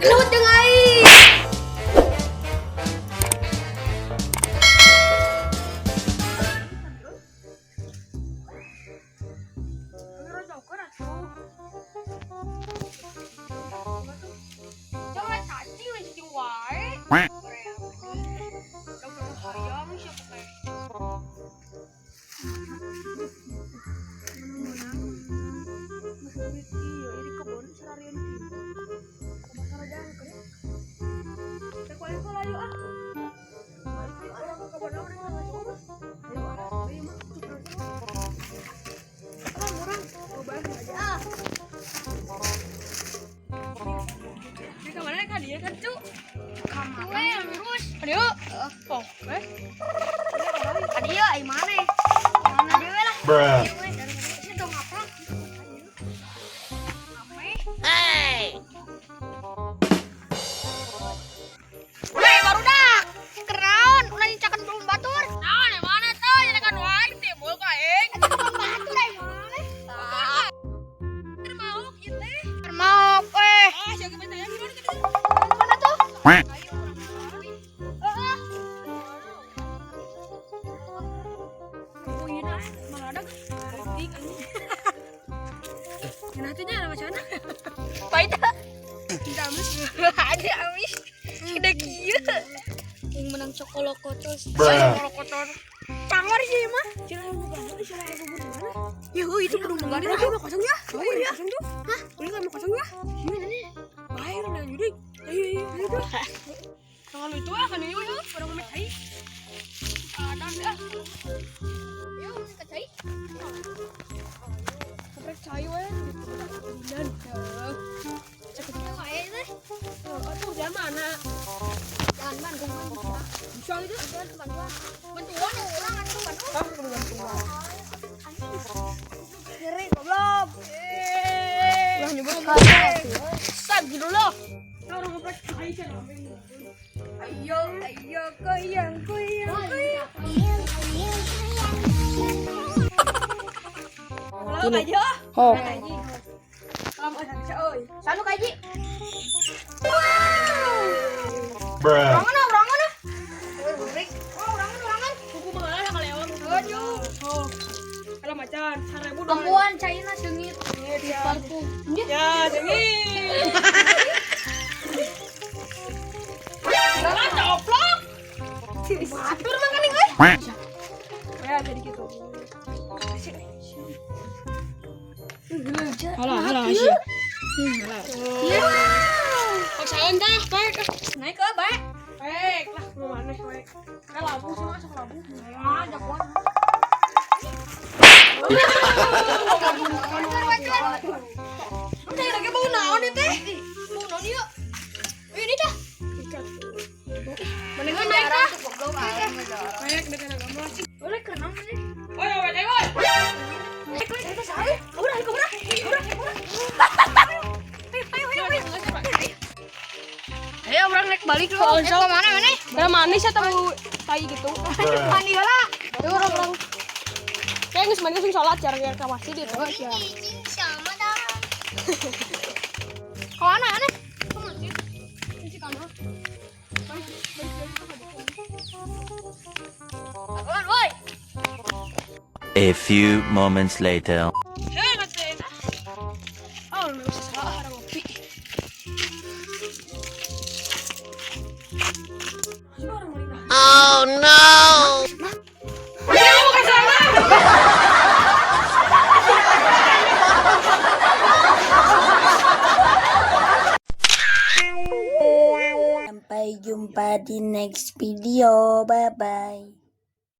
Gelut jeung aing. Jangan cacing lain cacing wae. Hayang siapa teh? Iya, ini kebon seharian kieu. Kumaha jalan ke? Teh ku aing ayo ah. Balik ayo ah ke kebon naon yang ngasih mah. Ayo ah, ayo mah tuh. Orang mau bahas aja ah. Ini kemana kan dia kan cu? Kamana lurus. Aduh. Oh, eh. Adio ai mana? Mana dia we lah. Bruh. Ayo we. Sia dong apa? Hey. Weh, barudak. Kenaon ulah nyicakeun belum batur. Naon yang mana tuh? Nyerekan wae timbul ka aing. Eta kebon batur ai mana? Mauk ieu teh. Maok eh. Ah, siapa percaya gimana ke dieu? Mana tuh? Ayo urang kawin. Heeh. Oh iya nah, malah ada Tik anjing. Nah, teh nya macam mana? Pahit. Tidak amis. Ada amis. Gede kieu. Yang menang cokolokotos. Bruh. Kalau kotor. Cangor sih mah. Cila yang bukan, cila yang bubur di mana? Ya, oh, itu belum bukan. Ini mah kosong ya? Oh, iya kosong tuh. Hah? Ini kan mah kosong ya? Iya nih. Baik, nah jadi. Ayo, ayo, ayo tuh. Kalau itu ah, kan ini yuk, orang mau cai. Ada ah. Yuk, ke cai. Keprek cai we. Dan. Cek wae teh. Oh, tuh jalan mana? Jangan ban kumaha. Bisa gitu. Bantuan, bantuan. Bantuan orang atuh bantuan. Ah, kudu bantuan. Anjing. Ngeri goblok. Eh. Lah nyebut Sab gitu loh. Orang ngeprek cai kan. Ayo, ayo, goyang, goyang, goyang. Kalau aja. Oh. Kamu ada bisa, oi. Sanu kaji. Bruh. Urangan ah, urangan ah. Oh, urangan, urangan. Kuku mengalah kali ya. Aduh. Oh. Kalau macan, 1000 dong. Ambuan China sengit. Ya, Parfum. ya, sengit. Lah, coplok. Batur mah kan euy. Ya, jadi gitu. Halah, halah, sih. Halah. Oh, saya entah, baik. Naik ke baik. Baik lah, mau mana, baik. Kayak labu sih, masuk labu. Ah, jagoan. Udah lagi bau naon ieu teh? Bau naon ieu? Ini dah. Mendingan naik lah. Baik, dengan agama sih. Boleh kenal nih. Oh, ya, baik, baik. Naik, naik, naik, saya. Udah, udah, udah, udah. Ayo, ayo, ayo. Ayo, orang naik balik lu. Oh, Eh, ke mana mana? Karena manis atau tai gitu. Bruh. Mandi heula. Ayo orang orang. Kayak geus mandi langsung sholat cara biar ka masjid gitu. Ya. Sama dah. Ke mana mana? Ke masjid. Kunci kamar. Balik balik balik ke Apaan, woi? A few moments later. Hei, ngetin. Oh, lu bisa salah ada ngopi. Coba orang balik dah. Oh no! Dia bukan salah. Sampai jumpa di next video. Bye bye.